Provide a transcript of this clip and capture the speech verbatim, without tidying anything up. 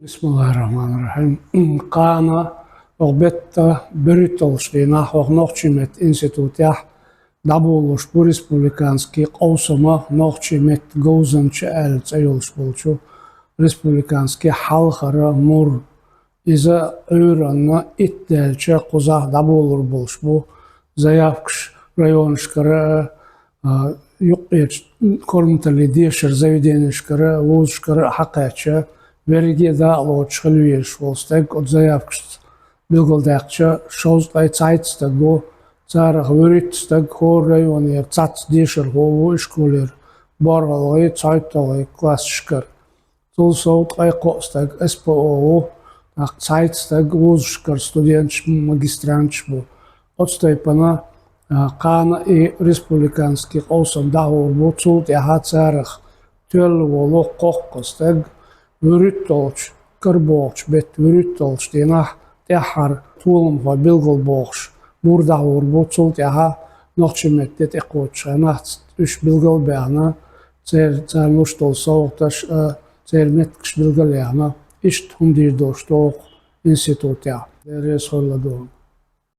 Бисмиллахир-рахманир-рахим. Кхана хӀокху беттан берхӀитталгӀачу дийнахь хӀокху нохчийн меттан институтехь дӀаболалуш бу республиканский къовсама нохчийн меттан говзанча аьлла цӀе йолуш болчу республиканский хьалхара мур. Иза Ӏуьйранна итт даьлча кхузахь дӀаболалур болуш бу. Заявкаш районашкара а, юккъерчу корматаллин дешаран заведенешкара, вузашкара а хьакхаьчча, верриге а дакъалоцуш хила везаш волу стаг оцу заявкашца билгалдаьккхича, шовзткъе цхьайтта стаг ву, царах вуьрхӀитта стаг хӀора районера цхьацца дешархо ву, ишколера борхалгӀий, цхьайтталгӀий классашкара. Цул сов ткъе кхоъ стаг С П О ву, тӀаккха цхьайтта стаг вузашкара студенташ бу, магистранташ бу. Оцу тайпана, а, кхана и республиканский къовсам дӀахьур бу, цул тӀаьхьа царах тоьлла волу кхоккха стаг, вуьрхӀитталгӀачу, карабогӀучу беттан вуьрхӀитталгӀачу дийнахь тӀаьххьара толамхой билгалбохуш, мур дӀахьур бу, цул тӀаьхьа нохчийн меттан де тӀекхочучу хенахь уьш билгал а баьхна, церан, царна луш долу совгӀаташ а, церан меттигаш билгал а яьхна, иштта хӀума дийр долуш доху институтехь. Дела реза хуьлда дуьхьал.